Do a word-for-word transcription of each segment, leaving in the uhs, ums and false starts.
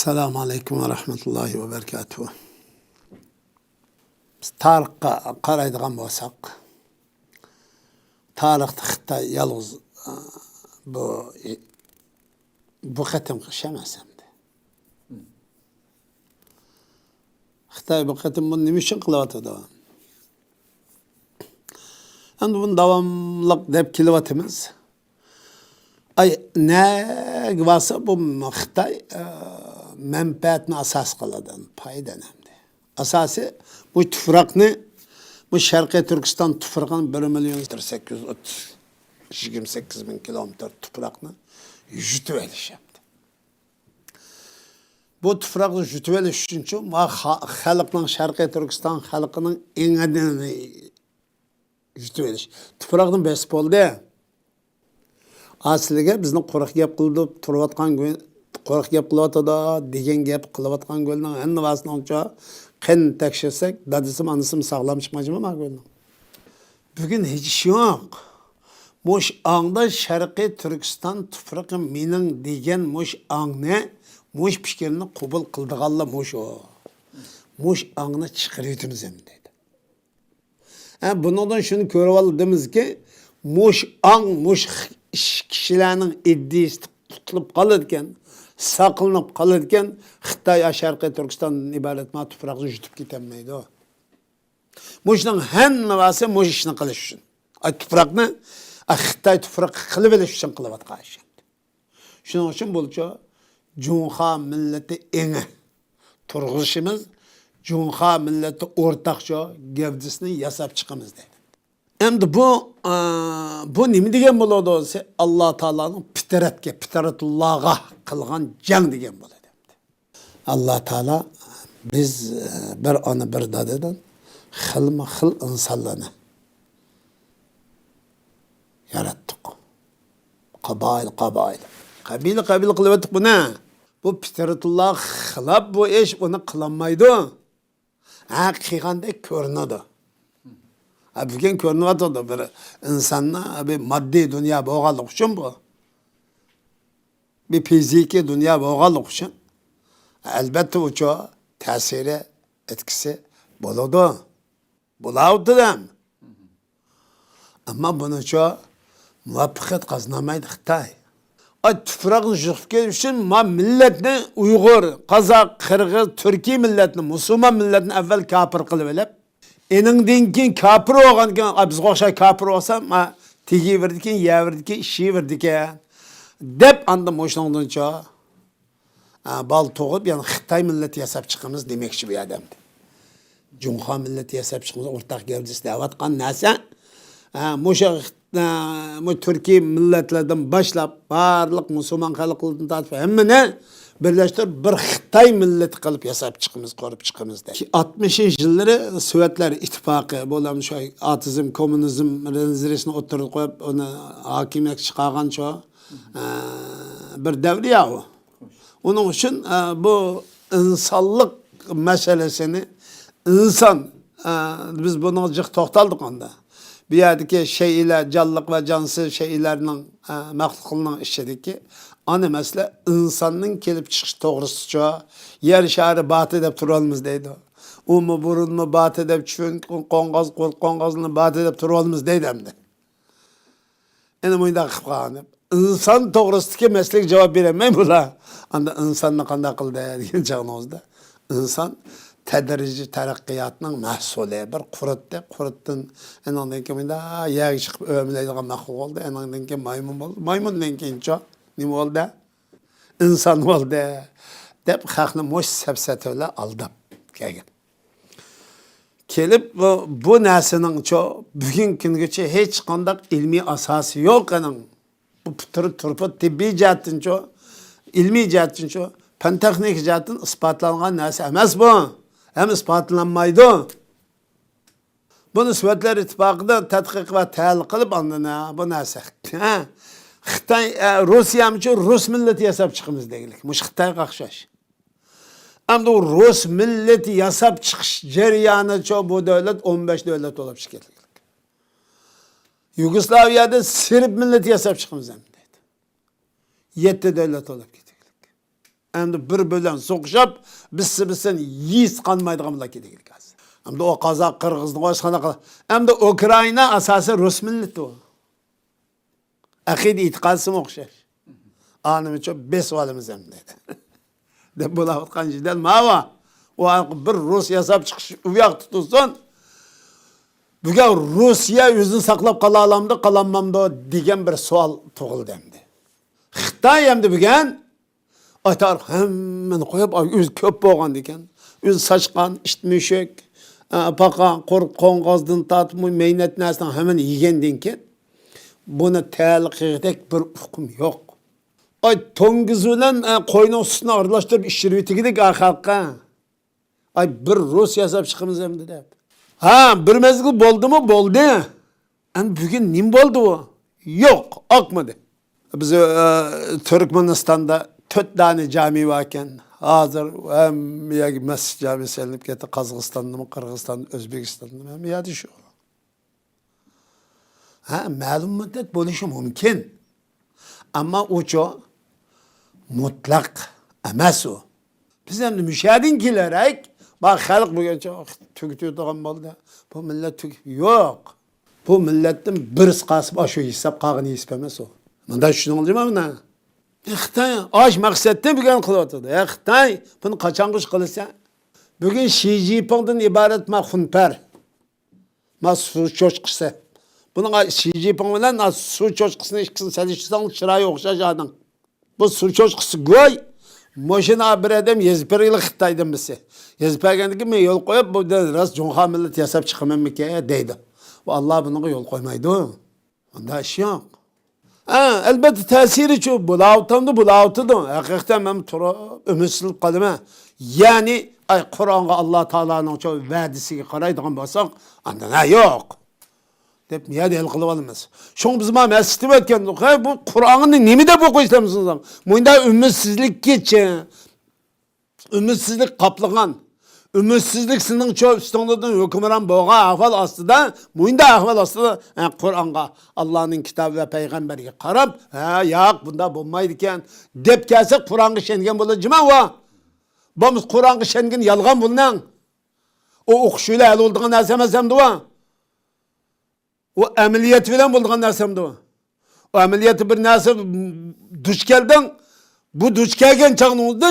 ئەسسالامۇ ئەلەيكۇم ۋە رەھمەتۇللاھى ۋە بەرىكاتۇھۇ. بىز تارىخقا قارايدىغان بولساق، تارىختا خىتاي يالغۇز، ئە، بۇ، بۇ قېتىمقى ئىش ئەمەس ئەمدى. خىتاي بۇ قېتىم بۇنى نېمە ئۈچۈن قىلىۋاتىدۇ؟ ئەمدى بۇنى داۋاملىق دەپ كېلىۋاتىمىز. ئاي، نەگە بارسا بۇ خىتاي، ئە، مەنپەئەتنى ئاساس قىلىدۇ، پايدىنى ئەمدى. ئاساسى بۇ تۇپراقنى، بۇ شەرقىي تۈركىستان تۇپرىقىنى بىر مىليون سەككىز يۈز ئوتتۇز، يىگىرمە سەككىز مىڭ كىلومېتىر تۇپراقنى يۇتۇۋېلىش ئەمدى. بۇ تۇپراقنى يۇتۇۋېلىش ئۈچۈنچۇ، ما خا-، خەلقنىڭ، شەرقىي تۈركىستان خەلقىنىڭ ئېڭىنى يۇتۇۋېلىش. تۇپراقنى بېسىپ بولدى. ئا، سىلىگە بىزنى قۇرۇق گەپ قىلدى، تۇرۇۋاتقان گۆ-، قۇرۇق گەپ قىلىۋاتىدۇ دېگەن گەپ قىلىۋاتقان گۆلنىڭ ھەممىۋاسىنىڭچۇ قېنىنى تەكشۈرسەك، دادىسىمۇ ئانىسىمۇ ساغلام چىقمايچۇ ما گۆلنىڭ. بۈگۈن ھېچ ئىش يوق. مۇش ئاڭدا شەرقىي تۈركىستان تۇپرىقى مېنىڭ دېگەن مۇش ئاڭنى، مۇش پىكىرنى قوبۇل قىلىدىغانلا مۇشۇ. مۇش ئاڭنى چىقىرىۋېتىمىز ئەمدى دەيدۇ. ھە، بۇنىڭدىن شۇنى كۆرۈۋالدىمىزكى، مۇش ئاڭ، مۇش ئىش كىشىلەرنىڭ ئىدىيىسىدە تۇتۇلۇپ قالىدىكەن، ساقلىنىپ قالىدىكەن، خىتاي شەرقىي تۈركىستاندىن ئىبارەت ما تۇپراقنى يۇتۇپ كېتەلمەيدۇ. مۇشۇنىڭ ھەممىسى مۇشۇ ئىشنى قىلىش ئۈچۈن. ئاي، تۇپراقنى، ئاي، خىتاي تۇپرىقى قىلىۋېلىش ئۈچۈن قىلىۋاتقان ئىش. شۇنىڭ ئۈچۈن بۇلچۇ جۇڭخۇا مىللىتى ئېڭى تۇرغۇزۇشىمىز، جۇڭخۇا مىللىتى ئورتاقچۇ گەۋدىسىنى ياساپ چىقىمىز دەيدۇ. ئەمدى بۇ، ئا، بۇ نېمە دېگەن بولىدۇ دېسە، ئاللا تائالانىڭ پىترەتكە، پىترەتۇللاغا قىلغان جەڭ دېگەن بولىدۇ. ئاللا تائالا بىز، ئە، بىر ئانا، بىر دادىدىن خىلمۇ خىل ئىنسانلارنى ياراتتۇق. قابايىل، قابايىل. قەبىلە، قەبىلە قىلىۋەتتۇق بۇنى. بۇ پىترەتۇللاغا خىلاپ بۇ ئىش، ئۇنى قىلالمايدۇ. ھە، قىلغاندەك كۆرۈنىدۇ. ھە، بۈگۈن كۆرۈنۈۋاتىدۇ بىر ئىنساننىڭ بىر ماددىي دۇنيا بولغانلىقى ئۈچۈن بۇ. بىر فىزىكىي دۇنيا بولغانلىقى ئۈچۈن، ئەلبەتتە، ئۇچۇ تەسىرى، ئەتكىسى بولىدۇ. بولاۋاتىدۇ ھەم. ئەمما بۇنىچۇ مۇۋەپپەقىيەت قازىنالمايدۇ خىتاي. ئاي، تۇپراقنى يۇتۇپ كېلىش ئۈچۈن ما مىللەتنى، ئۇيغۇر، قازاق، قىرغىز، تۈركىي مىللەتنى، مۇسۇلمان مىللەتنى ئەۋۋەل كاپىر قىلىۋېلىپ، ئېنىڭدىن كېيىن كاپىر بولغاندىن كېيىن، ئا، بىزگە ئوخشاش كاپىر بولسا، ما، تېگىۋېرىدىكەن، يەۋېرىدىكەن، ئىشىۋېرىدىكەن، دەپ ئاندىن مۇشۇنىڭدىنچۇ، ئا، بالا تۇغۇپ، يەنى خىتاي مىللىتى ياساپ چىقىمىز دېمەكچى بۇ يەردە ئەمدى. جۇڭخۇا مىللىتى ياساپ چىقىمىز، ئورتاق گەۋدىسى دەۋاتقان نەرسە، ئا، مۇشۇ، ئا، مۇ تۈركىي مىللەتلەردىن باشلاپ، بارلىق مۇسۇلمان خەلقلىرىدىن تارتىپ ھەممىنى بىرلەشتۈرۈپ، بىر خىتاي مىللىتى قىلىپ ياساپ چىقىمىز، قۇرۇپ چىقىمىز دەپ. ئاتمىشىنچى يىللىرى سوۋېتلەر ئىتتىپاقى، بۇلار شۇ ئاتېئىزم، كوممۇنىزم نەزەرىيىسىنى ئوتتۇرىغا قويۇپ، ئۇنى ھاكىمىيەتكە چىقارغانچۇ، ئە، بىر دەۋر يا ئۇ. ئۇنىڭ ئۈچۈن، ئە، بۇ ئىنسانلىق مەسىلىسىنى، ئىنسان، ئە، بىز بۇنىڭغا جىق توختالدۇق ئاندا. بۇ يەردىكى شەيئىلەر، جانلىق ۋە جانسىز شەيئىلەرنىڭ، ئە، مەخلۇقلىرىنىڭ ئىچىدىكى ئانا مەسىلە ئىنساننىڭ كېلىپ چىقىش توغرىسىچۇ، يەر شارى باتى دەپ تۇرالمىز دەيدۇ. ئۇمۇ بۇرۇنمۇ باتى دەپ، چۈنكى قوڭغاز، قوڭغازلىرىنى باتى دەپ تۇرالمىز دەيدۇ ئەمدى. ئەنە مۇنداق قىلىپ قالغان. ئىنسان توغرىسىدىكى مەسىلىگە جاۋاب بېرەلمەي بۇلار. ئاندا ئىنساننى قانداق قىلدى دېگەن چاغنىڭىزدا، ئىنسان تەدرىجىي تەرەققىياتنىڭ مەھسۇلى. بىر قۇرۇتتى، قۇرۇتتىن ئېنىڭدىن كېيىن مۇنداق يەرگە چىقىپ ئۆمىلەيدىغان مەخلۇق بولدى. ئېنىڭدىن كېيىن مايمۇن بولدى. مايمۇندىن كېيىنچۇ نېمە بولدى؟ ئىنسان بولدى، دەپ خەقنى مۇشۇ سەپسەتە بىلەن ئالداپ كەلگەن. كېلىپ بۇ، بۇ نەرسىنىڭچۇ بۈگۈنكى كۈنگىچە ھېچقانداق ئىلمىي ئاساسى يوق ئېنىڭ. بۇ پۇتتۇرۇپ تۇرۇپ تېببىي جەھەتتىنچۇ، ئىلمىي جەھەتتىنچۇ، پەن تېخنىكا جەھەتتىن ئىسپاتلانغان نەرسە ئەمەس بۇ. ھەم ئىسپاتلانمايدۇ. بۇنى سوۋېتلار ئىتتىپاقىدا تەتقىق ۋە تەھلىل قىلىپ، ئاندىن، ھە، بۇ نەرسە، ھە، خىتاي، ئە، روسىيەمچۇ رۇس مىللىتى ياساپ چىقىمىز دېگىلىك. مۇشۇ خىتايغا ئوخشاش. ئەمدى ئۇ رۇس مىللىتى ياساپ چىقىش جەريانىچۇ بۇ دۆلەت ئون بەش دۆلەت بولۇپ چىقىدىلىك. يۇگوسلاۋىيەدە سېرب مىللىتى ياساپ چىقىمىز ئەمدى دەيدۇ. يەتتە دۆلەت بولۇپ كېتىدىلىك. ئەمدى بىر بىلەن سوقۇشۇپ، بىسسە بىسسىنى يېسە قانمايدىغان بولار كېدىكلىك ھازىر. ئەمدى ئۇ قازاق، قىرغىزنى قوشقاندا قىل-، ئەمدى ئۇكرائىنا ئاساسىي رۇس مىللىتى ئۇ. ئەقىدە ئېتىقادىسىمۇ ئوخشاش. ئانىمىچۇ بېسىپ ئالىمىز ئەمدى دەيدۇ. دەپ بولاۋاتقان جېدەل ماۋۇ. ئۇ بىر رۇس ياساپ چىقىش ئۇ ياقتا تۇرسۇن. بۈگۈن رۇسىيە ئۆزىنى ساقلاپ قالالامدۇ، قالالمامدۇ دېگەن بىر سوئال تۇغۇلدى ئەمدى. خىتاي ئەمدى بۈگۈن ئايتار ھەممىنى قويۇپ، ئۆزى كۆپ بولغاندىكىن، ئۆزى ساچقان، ئىت مۈشۈك، ئە، پاقا، قۇرت، قوڭغازدىن تارتىپ، مەينەت نەرسىنىڭ ھەممىنى يېگەندىن كېيىن، بۇنى تەلىقىدەك بىر ئۇقۇم يوق. ئاي، توڭگۇز بىلەن، ئە، قوينىڭ سۈتىنى ئارىلاشتۇرۇپ ئىچۈرۈۋېتىگىدىك، ئا، خەلققە. ئاي، بىر رۇس ياساپ چىقىمىز ئەمدى دەپ. ھا، بىر مەزگىل بولدىمۇ؟ بولدى. ئەمدى بۈگۈن نېمە بولدى ئۇ؟ يوق، ئاقمىدى. بىز، ئە، تۈركمەنىستاندا تۆت دانە جامى باركەن. ھازىر ھەممە يەرگە مەسچىت جامى سېلىنىپ كەتتى. قازاقىستاندىمۇ، قىرغىزىستاندىمۇ، ھەممە يەردە شۇ. ھە، مەلۇم مۇددەت بولۇشى مۇمكىن. ئەمما ئۇچۇ مۇتلەق ئەمەس ئۇ. بىز ئەمدى مۇشەدىن كېلەرەك، بار خەلق بۈگۈنچە تۈگىتىۋېتىدىغان بولدى. بۇ مىللەت تۈگىتىپ، يوق. بۇ مىللەتتىن بىرسى قالسا، ئاشۇ ھېساب، قالغىنى ھېساب ئەمەس ئۇ. مۇنداق چۈشىنىڭلارمۇ مانا؟ خىتاي ئاش مەقسەتتىن بۈگۈن قىلىۋاتىدۇ. ھە، خىتاي بۇنى قاچانغىچە قىلىسەن؟ بۈگۈن شى جىنپىڭدىن ئىبارەت ما خۇنپەر. ما سۇ چوشقىسى. بۇنىڭغا شى جىنپىڭ بىلەن ما سۇ چوشقىسىنى ئىككىسىنى سېلىشتۇرساڭ چىرايى ئوخشاش ئادەم. بۇ سۇ چوشقىسى گۇي، مۇشۇنى بىر ئادەم يېزىپ بېرىلى خىتايدىن بىرسى. يېزىپ بەرگەندىن كېيىن مەن يول قويۇپ، بۇ راست جۇڭخۇا مىللىتى ياساپ چىقىمەنمىكىن دەيدۇ. بۇ ئاللا بۇنىڭغا يول قويمايدۇ. ئۇنداق ئىش يوق. ھە، ئەلبەتتە، تەسىرىچۇ بولاۋاتامدۇ، بولاۋاتىدۇ. ھەقىقەتەن مەن تۇرۇپ ئۈمىدسىزلىنىپ قالىمەن. يەنى، ئاي، قۇرئانغا ئاللا تائالانىڭ شۇ ۋەدىسىگە قارايدىغان بولساق، ئاندىن ھە، يوق دەپ يەنە ھەل قىلىۋالىمىز. شۇڭا بىز مانا مەسچىتتە ئۆتكەندۇق، ھەي، بۇ قۇرئاننى نېمە دەپ ئوقۇيسىلەر مۇسۇلمان؟ مۇنداق ئۈمىدسىزلىككىچە. ئۈمىدسىزلىك قاپلىغان. ئۈمىدسىزلىك سېنىڭچۇ ئۈستۈڭدىن ھۆكۈمران بولغان ئەھۋال ئاستىدا، مۇنداق ئەھۋال ئاستىدا، ھە، قۇرئانغا، ئاللانىڭ كىتابى ۋە پەيغەمبەرگە قاراپ، ھە، ياق، بۇنداق بولمايدىكەن، دەپ كەلسە، قۇرئانغا ئىشەنگەن بولىدۇ جىما ۋا. بولمىسا قۇرئانغا ئىشەنگىن يالغان بۇلنىڭ. ئۇ ئوقۇش بىلەن ھەل بولىدىغان نەرسە ئەمەس ئەمدى ۋا. ئۇ ئەمەلىيەت بىلەن بولىدىغان نەرسەمدۇ؟ ئۇ ئەمەلىيەتتە بىر نەرسە دۇچ كەلدىڭ. بۇ دۇچ كەلگەن چاغنىڭدا،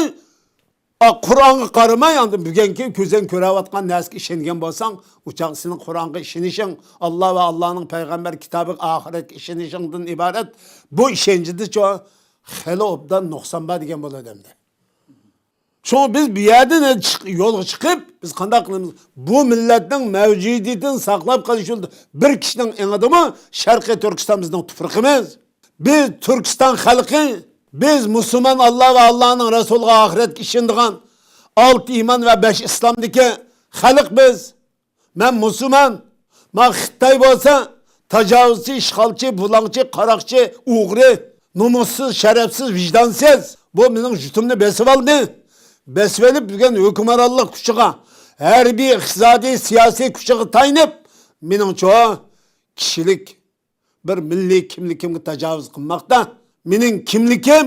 ئا، قۇرئانغا قارىماي، ئاندىن بۈگۈنكى كۆزۈڭ كۆرۈۋاتقان نەرسىگە ئىشەنگەن بولساڭ، ئۇ چاغ سېنىڭ قۇرئانغا ئىشىنىشىڭ، ئاللا ۋە ئاللانىڭ پەيغەمبەر كىتابىغا، ئاخىرەتكە ئىشىنىشىڭدىن ئىبارەت. بۇ ئىشەنچىدىچۇ خېلى ئوبدان نۇقسان بار دېگەن بولىدۇ ئەمدى. شۇڭا بىز بۇ يەردىن چىق-، يولغا چىقىپ، بىز قانداق قىلىمىز؟ بۇ مىللەتنىڭ مەۋجۇدىيىتىنى ساقلاپ قېلىش يولىدا بىر كىشىنىڭ ئېڭىدىمۇ شەرقىي تۈركىستان بىزنىڭ تۇپرىقىمىز. بىز تۈركىستان خەلقى، بىز مۇسۇلمان، ئاللا ۋە ئاللانىڭ رەسۇلىغا، ئاخىرەتكە ئىشىنىدىغان، ئالتە ئىمان ۋە بەش ئىسلامدىكى خەلق بىز. مەن مۇسۇلمان. ما خىتاي بولسا تاجاۋۇزچى، ئىشغالچى، بۇلاڭچى، قاراقچى، ئوغرى، نومۇسسىز، شەرەپسىز، ۋىجدانسىز. بۇ مېنىڭ يۇرتۇمنى بېسىۋالدى. بېسىۋېلىپ بۈگۈن ھۆكۈمرانلىق كۈچىگە، ھەربىي، ئىقتىسادىي، سىياسىي كۈچىگە تايىنىپ، مېنىڭچۇ كىشىلىك بىر مىللىي كىملىكىمگە تاجاۋۇز قىلماقتا. مېنىڭ كىملىكىم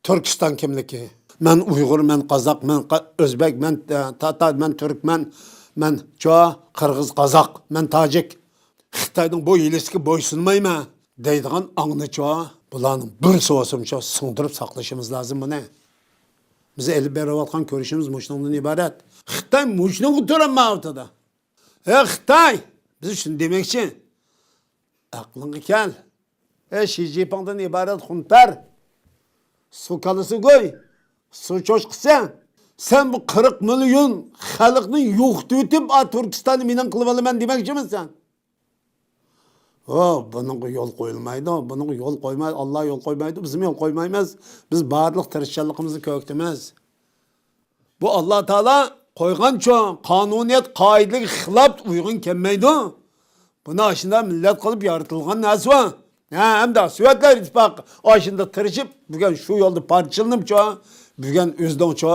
تۈركىستان كىملىكى. مەن ئۇيغۇر، مەن قازاق، مەن قا-، ئۆزبەك، مەن، ئە، تاتار، مەن تۈركمەن، مەن چۇ، قىرغىز، قازاق، مەن تاجىك. خىتاينىڭ بۇ ھىيلىسىگە بويسۇنمايمەن دەيدىغان ئاڭنىچۇ، بۇلارنىڭ بىرسى بولسىمۇچۇ سىڭدۈرۈپ ساقلىشىمىز لازىم بۇنى. بىز ئېلىپ بېرىۋاتقان كۈرىشىمىز مۇشۇنىڭدىن ئىبارەت. خىتاي مۇشۇنىڭغا تۆرەلمەيۋاتىدۇ. ھە، خىتاي! بىز شۇنى دېمەكچى. ئەقلىڭگە كەل. ھە، شى جىنپىڭدىن ئىبارەت خۇنپەر. سۇ كالىسى گۇي. سۇ چوشقىسى. سەن بۇ قىرىق مىليون خەلقنى يوقىتىۋېتىپ، ئا، تۈركىستاننى مېنىڭ قىلىۋالىمەن دېمەكچىمىسەن؟ ھو، بۇنىڭغا يول قويۇلمايدۇ. بۇنىڭغا يول قويماي، ئاللا يول قويمايدۇ. بىزمۇ يول قويمايمىز. بىز بارلىق تىرىشچانلىقىمىزنى كۆرسىتىمىز. بۇ ئاللا تائالا قويغانچۇ قانۇنىيەت قائىدىلىرىگە خىلاپ، ئۇيغۇن كەلمەيدۇ. بۇنى ئاشۇنداق مىللەت قىلىپ يارىتىلغان نەرسە بار. ھە، ئەمدى سوۋېتلار ئىتتىپاقى ئاشۇنداق تىرىشىپ، بۈگۈن شۇ يولدا پارچىلىنىپچۇ، بۈگۈن ئۆزىنىڭچۇ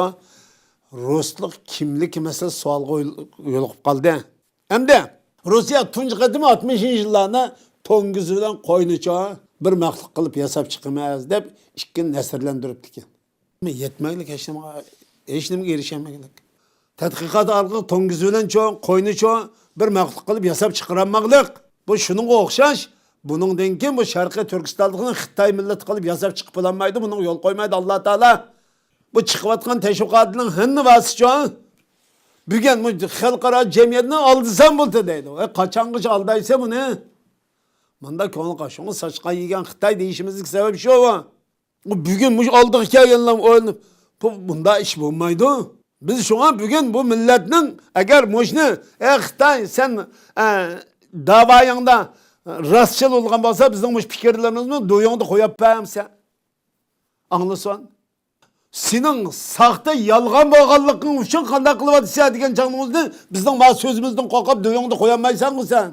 رۇسلۇق كىملىكى مەسىلىسى سوئالغا يول-، يولۇقۇپ قالدى. ئەمدى رۇسىيە تۇنجى قېتىم ئاتمىشىنچى يىللاردا توڭگۇز بىلەن قوينىچۇ بىر مەخلۇق قىلىپ ياساپ چىقىمىز دەپ ئىككىنى نەسىرلەندۈرۈپتىكەن. يەتمەگلىك، ھېچ نېمىگە، ھېچ نېمىگە ئېرىشەلمەگلىك. تەتقىقات ئارقىلىق توڭگۇز بىلەن چوڭ، قوينى چوڭ بىر مەخلۇق قىلىپ ياساپ چىقىرالماقلىق. بۇ شۇنىڭغا ئوخشاش. بۇنىڭدىن كېيىن بۇ شەرقىي تۈركىستانلىقنى خىتاي مىللىتى قىلىپ ياساپ چىقىپ بولالمايدۇ. بۇنىڭغا يول قويمايدۇ ئاللا تائالا. بۇ چىقىۋاتقان تەشۋىقاتنىڭ ھەممىسى چوڭ. بۈگۈن بۇ خەلقئارا جەمئىيەتنى ئالدىسام بولدى دەيدۇ. ئەي، قاچانغىچە ئالدايسەن بۇنى؟ مۇنداق كۆڭلى قاچۇڭغا ساچقان يېگەن خىتاي دېيىشىمىزدىكى سەۋەب شۇ. بۈگۈن مۇشۇ ئالدىغا كەلگەنلەر ئويلىنىپ، بۇ، بۇنداق ئىش بولمايدۇ. بىز شۇڭا بۈگۈن بۇ مىللەتنىڭ، ئەگەر مۇشۇنى، ئەي خىتاي، سەن، ئە، داۋايىڭدا راستچىل بولغان بولسا، بىزنىڭ مۇشۇ پىكىرلىرىمىزنى دۆيۈڭدە قويۇپ بەرمىسە. ئاڭلىسۇن. سېنىڭ ساختا، يالغان بولغانلىقىڭ ئۈچۈن قانداق قىلىۋاتىسەن دېگەن چاغنىڭ ئۆزىدە بىزنىڭ مانا سۆزىمىزدىن قورقۇپ دۆيۈڭدە قويالمايسەنغۇ سەن.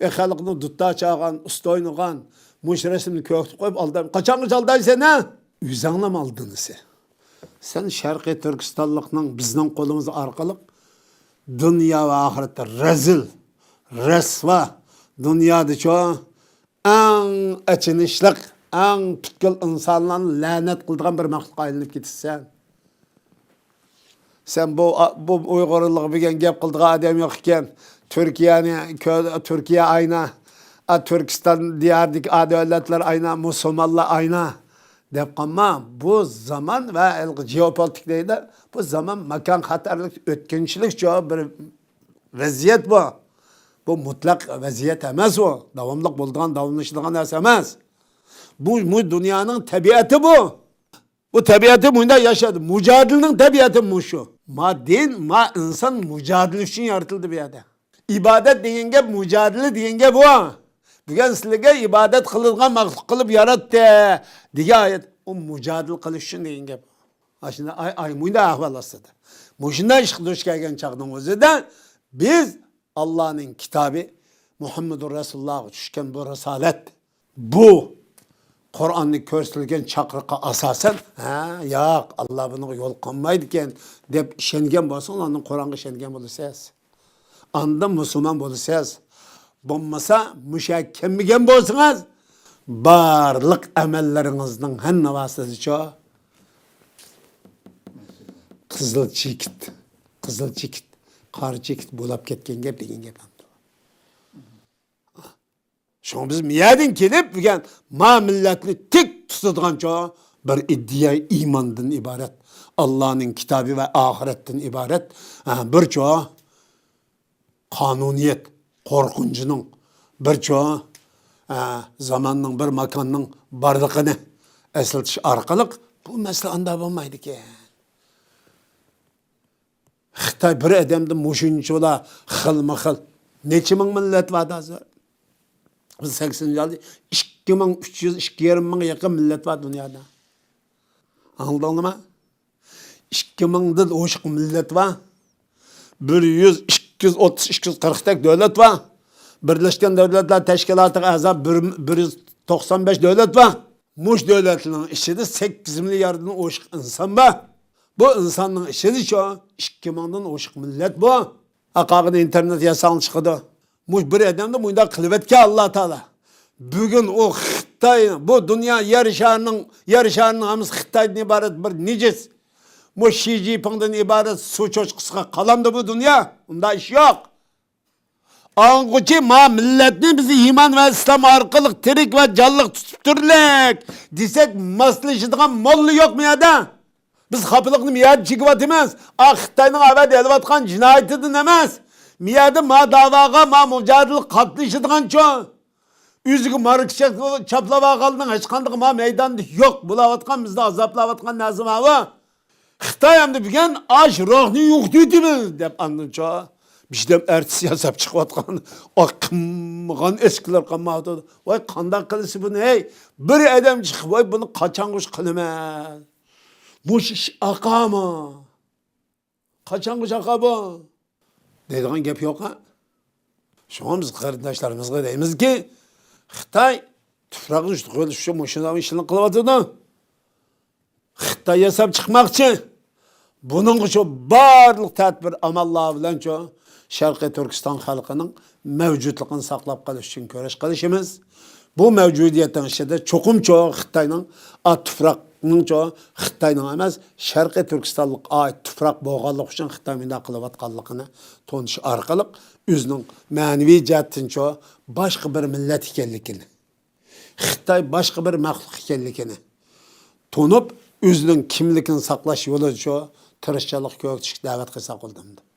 ئە، خەلقنى دۇتتا چالغان، ئۇستا ئوينىغان، مۇشۇ رەسىمنى كۆرسىتىپ قويۇپ ئالداي-، قاچانغىچە ئالدايسەن ھە؟ ئۆزۈڭلارمۇ ئالدىنىسەن. سەن شەرقىي تۈركىستانلىقنىڭ بىزنىڭ قولىمىز ئارقىلىق دۇنيا ۋە ئاخىرەتتە رەزىل، رەسۋا، دۇنيادىچۇ ئەڭ ئېچىنىشلىق، ئەڭ پۈتكۈل ئىنسانلارنى لەنەت قىلىدىغان بىر مەخلۇققا ئايلىنىپ كېتىسەن. سەن بۇ، بۇ ئۇيغۇرلارغا بۈگۈن گەپ قىلىدىغان ئادەم يوق ئىكەن. تۈركىيەنى كۆ-، تۈركىيە ئاينا، ئا، تۈركىستان دىيارىدىكى ئا دۆلەتلەر ئاينا، مۇسۇلمانلار ئاينا دەپ قالما. بۇ زامان ۋە ھېلىقى جېئوپولىتىك دەيدۇ. بۇ زامان ماكان خەتەرلىك، ئۆتكۈنچىلىكچۇ بىر ۋەزىيەت بۇ. بۇ مۇتلەق ۋەزىيەت ئەمەس ئۇ. داۋاملىق بولىدىغان، داۋاملىشىدىغان نەرسە ئەمەس. بۇ، بۇ دۇنيانىڭ تەبىئەتى بۇ. بۇ تەبىئەتى مۇنداق ياشايدۇ. مۇجادىلىنىڭ تەبىئەتى مۇشۇ. ما دىن، ما ئىنسان مۇجادىلە ئۈچۈن يارىتىلدى بۇ يەردە. ئىبادەت دېگەن گەپ، مۇجادىلە دېگەن گەپ ئۇ. بۈگۈن سىلەرگە ئىبادەت قىلىدىغان مەخلۇق قىلىپ ياراتتى دېگەن ئايەت. ئۇ مۇجادىلە قىلىش ئۈچۈن دېگەن گەپ. ئاشۇنداق ئاي، ئاي، مۇنداق ئەھۋال ئاستىدا. مۇشۇنداق ئىشقا دۇچ كەلگەن چاغنىڭ ئۆزىدە بىز ئاللانىڭ كىتابى مۇھەممەدۇر رەسۇلۇللاغا چۈشكەن بۇ رىسالەت، بۇ قۇرئاندا كۆرسىتىلگەن چاقىرىققا ئاساسەن، ھە، ياق، ئاللا بۇنىڭغا يول قويمايدىكەن دەپ ئىشەنگەن بولسىڭىز، ئاندىن قۇرئانغا ئىشەنگەن بولىسىز. ئاندىن مۇسۇلمان بولىسىز. بولمىسا، مۇشۇ يەرگە كەلمىگەن بولسىڭىز، بارلىق ئەمەللىرىڭىزنىڭ ھەممىسىچۇ قىزىل چېكىت، قىزىل چېكىت، قارا چېكىت بولاپ كەتكەن گەپ دېگەن گەپ. شۇڭا بىز مىيەدىن كېلىپ بۈگۈن ما مىللەتنى تىك تۇتىدىغانچۇ بىر ئىدىيە ئىماندىن ئىبارەت، ئاللانىڭ كىتابى ۋە ئاخىرەتتىن ئىبارەت، ھە، بىرچۇ قانۇنىيەت، قورقۇنچنىڭ بىرچۇ، ئە، زاماننىڭ، بىر ماكاننىڭ بارلىقىنى ئەسلىتىش ئارقىلىق بۇ مەسىلە ئاندا بولمايدىكەن. خىتاي بىر ئادەمدە مۇشۇنچىلا خىلمۇ خىل. نەچچە مىڭ مىللەت بار ھازىر؟ بىز سەكسىنىنچى يىلدا ئىككى مىڭ ئۈچ يۈز، ئىككى يېرىم مىڭ يېقىن مىللەت بار دۇنيادا. ئاڭلىدىڭلارمۇ؟ ئىككى مىڭدىن ئوشۇق مىللەت بار. بىر يۈز، ئىككى يۈز ئوتتۇز، ئىككى يۈز قىرىق تەك دۆلەت بار. بىرلەشكەن دۆلەتلەر تەشكىلاتىغا ئەزا بىر، بىر يۈز توقسان بەش دۆلەت بار. مۇشۇ دۆلەتلەرنىڭ ئىچىدە سەككىز مىلياردىن ئوشۇق ئىنسان بار. بۇ ئىنساننىڭ ئىچىدىچۇ ئىككى مىڭدىن ئوشۇق مىللەت بۇ. ئاقاغىنى ئىنتېرنېت ياساڭ چىقىدۇ. مۇشۇ بىر ئادەمدە مۇنداق قىلىۋەتكەن ئاللا تائالا. بۈگۈن ئۇ خىتاي، بۇ دۇنيا يەر شارىنىڭ، يەر شارىنىڭ ھەممىسى خىتايدىن ئىبارەت بىر نىجىس. مۇ شى جىنپىڭدىن ئىبارەت سۇ چوشقىسىغا قالامدۇ بۇ دۇنيا؟ ئۇنداق ئىش يوق. ئاڭغۇچى ما مىللەتنى بىز ئىمان ۋە ئىسلام ئارقىلىق تىرىك ۋە جانلىق تۇتۇپ تۇرلۇق دېسەك، ماسلىشىدىغان موللا يوقمۇ يەردە؟ بىز خاپىلىقنى مىيەدە چېكىۋاتىمىز. ئا، خىتاينىڭ ئەۋەتە ئېلىۋاتقان جىنايىتىدىن ئەمەس. مىيەدە ما داۋاغا، ما مۇجادىلىگە قاتنىشىدىغانچۇ، ئۆزىگە ماركا چاپلاۋالغاننىڭ ھېچقاندىقى ما مەيداندا يوق. بولاۋاتقان، بىزنى ئازابلاۋاتقان نەرسە ماۋۇ. خىتاي ئەمدى بۈگۈن ئاش روھنى يوقىتىۋېتىمىز دەپ ئاندىنچۇ بىردەم ئارتىس ياساپ چىقىۋاتقان، ئاي، قىمغان ئەسكىلەر قالمايۋاتىدۇ. ۋاي، قانداق قىلىسى بۇنى، ھەي؟ بىر ئادەم چىقىپ، ۋاي، بۇنى قاچانغۇچە قىلىمەن؟ مۇشۇ ئىش ئاقامۇ؟ قاچانغىچە ئاقا بۇ؟ دەيدىغان گەپ يوق ھە. شۇڭا بىز قېرىنداشلىرىمىزغا دەيمىزكى، خىتاي تۇپراقنى يۇتۇپ قېلىش ئۈچۈن مۇشۇنداق ئىشلارنى قىلىۋاتىدۇ. خىتاي ياساپ چىقماقچى. بۇنىڭغا شۇ بارلىق تەدبىر ئاماللار بىلەنچۇ شەرقىي تۈركىستان خەلقىنىڭ مەۋجۇتلۇقىنى ساقلاپ قېلىش ئۈچۈن كۈرەش قىلىشىمىز. بۇ مەۋجۇدىيەتنىڭ ئىچىدە چوقۇمچۇ خىتاينىڭ ئا تۇپراق ئۇنىڭچۇ خىتاينىڭ ئەمەس، شەرقىي تۈركىستانلىق ئائىت تۇپراق بولغانلىقى ئۈچۈن خىتاي مۇنداق قىلىۋاتقانلىقىنى تونۇش ئارقىلىق ئۆزىنىڭ مەنىۋى جەھەتتىنچۇ باشقا بىر مىللەت ئىكەنلىكىنى، خىتاي باشقا بىر مەخلۇق ئىكەنلىكىنى تونۇپ، ئۆزىنىڭ كىملىكىنى ساقلاش يولىدىچۇ تىرىشچانلىق كۆرسىتىشكە دەۋەت قىلساق بولىدۇ.